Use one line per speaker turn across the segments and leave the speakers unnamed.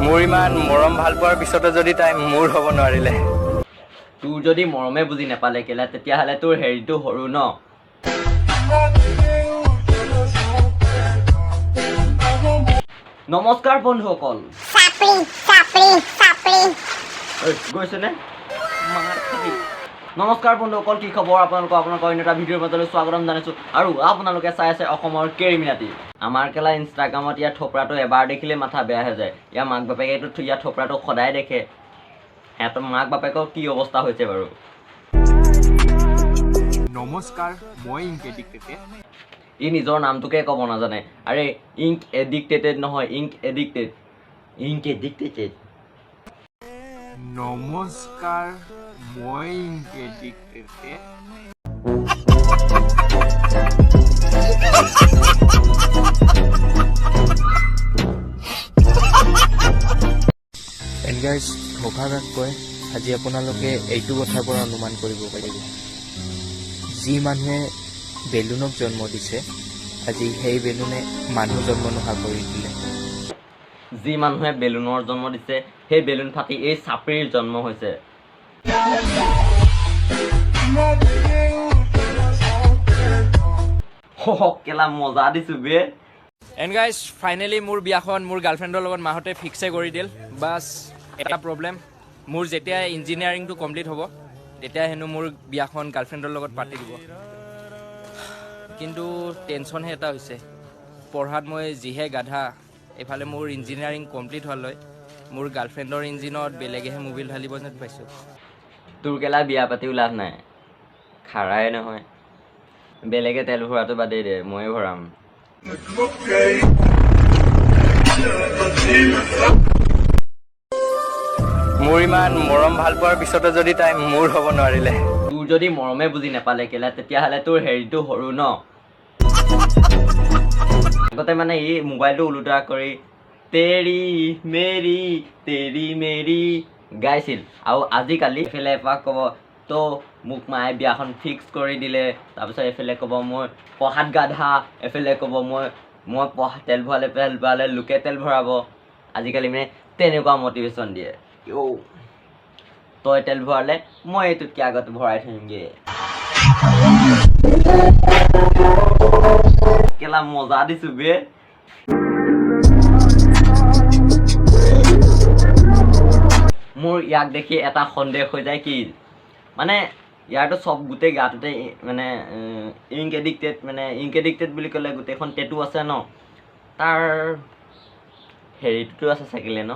মোৰ ইমান মৰম ভাল পোৱাৰ পিছতো যদি তাই মোৰ হ'ব নোৱাৰিলে।
তোৰ যদি মৰমে বুজি নাপালে কেলা, তেতিয়াহ'লে তোৰ হেৰিটো সৰু ন। নমস্কাৰ বন্ধুসকল। ঐ, গৈছেনে? মাৰ খাবি। নমস্কাৰ বন্ধুসকল, কি খবৰ আপোনালোকৰ? আপোনালোকৰ অন্য এটা ভিডিঅ'ৰ মাজলৈ স্বাগতম জনাইছোঁ আৰু আপোনালোকে চাই আছে অসমৰ কেৰিমিনাটি। আমাৰ কেলা ইনষ্টাগ্ৰামত ইয়াৰ থপৰাটো এবাৰ দেখিলে মাথা বেয়া হৈ যায়। ইয়াৰ মাক বাপেকেতো ইয়াৰ থপৰাটো সদায় দেখে। সিহঁতৰ মাক বাপেকৰ কি অৱস্থা হৈছে বাৰু?
নমস্কাৰ, মই ইংক এডিক্টেড।
ই নিজৰ নামটোকে ক'ব নাজানে। আৰে, ইংক এডিক্টেড নহয়, ইংক এডিক্টেড, ইংক এডিক্টেড।
নমস্কাৰ, মই ইংক এডিক্টেড।
এণ্ড গাইজ, ধোকা কাক কয়, আজি আপোনালোকে এইটো কথাৰ পৰা অনুমান কৰিব পাৰিব। যি মানুহে বেলুনক জন্ম দিছে, আজি সেই বেলুনে মানুহ জন্ম নোহোৱা কৰি দিলে।
যি মানুহে বেলুনৰ জন্ম দিছে, সেই বেলুন ফাটি এই চাপৰিৰ জন্ম হৈছে। কেলা মজা দিছো বে।
এণ্ড গাইজ, ফাইনেলি মোৰ বিয়াখন মোৰ গাৰ্লফ্ৰেণ্ডৰ লগত মাহঁতে ফিক্সে কৰি দিল। বাছ, এটা প্ৰব্লেম, মোৰ যেতিয়া ইঞ্জিনিয়াৰিংটো কমপ্লিট হ'ব, তেতিয়া হেনো মোৰ বিয়াখন গাৰ্লফ্ৰেণ্ডৰ লগত পাতি দিব। কিন্তু টেনশ্যনহে এটা হৈছে, পঢ়াত মই যিহে গাধা, এইফালে মোৰ ইঞ্জিনিয়াৰিং কমপ্লিট হোৱালৈ মোৰ গাৰ্লফ্ৰেণ্ডৰ ইঞ্জিনত বেলেগেহে মবিল ঢালিব যেন পাইছোঁ।
তোৰ কেলা বিয়া পাতিও লাভ নাই, খাৰাই নহয়। বেলেগে তেল ভৰোৱাটো বাদেই দে, ময়ে ভৰাম।
মোৰ ইমান মৰম ভাল পোৱাৰ পিছতো যদি তাই মোৰ হ'ব নোৱাৰিলে।
তোৰ যদি মৰমে বুজি নাপালে কেলা, তেতিয়াহ'লে তোৰ হেৰিটো সৰু ন। আগতে মানে ই মোবাইলটো ওলোটা কৰি তেৰি মেৰি তেৰি মেৰি গাইছিল আৰু আজিকালি এইফালে এপাক ক'ব তো মোক মায়ে বিয়াখন ফিক্স কৰি দিলে, তাৰপিছত এইফালে ক'ব মই পঢ়াত গাধা, এইফালে ক'ব মই পঢ়া তেল ভৰালে লোকে তেল ভৰাব। আজিকালি মানে তেনেকুৱা মটিভেশ্যন দিয়ে। ইঔ, তই তেল ভৰালে মই এইটোতকৈ আগত ভৰাই থৈমগে। কেলা মজা দিছো বে। মোৰ ইয়াক দেখি এটা সন্দেহ হৈ যায় কি মানে ইয়াৰতো চব গোটেই গাটোতে মানে ইংক এডিক্টেড, মানে ইংক এডিক্টেড বুলি ক'লে গোটেইখন টেটু আছে ন, তাৰ হেৰিটোতো আছে চাগিলে ন।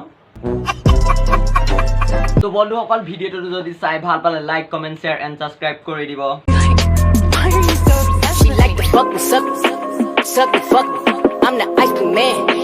তো বন্ধুসকল, ভিডিঅ'টো যদি চাই ভাল পালে like, comment, share and subscribe কৰি দিব।
She like to fuck me, suck me, suck me, fuck me. I'm the ice cream man.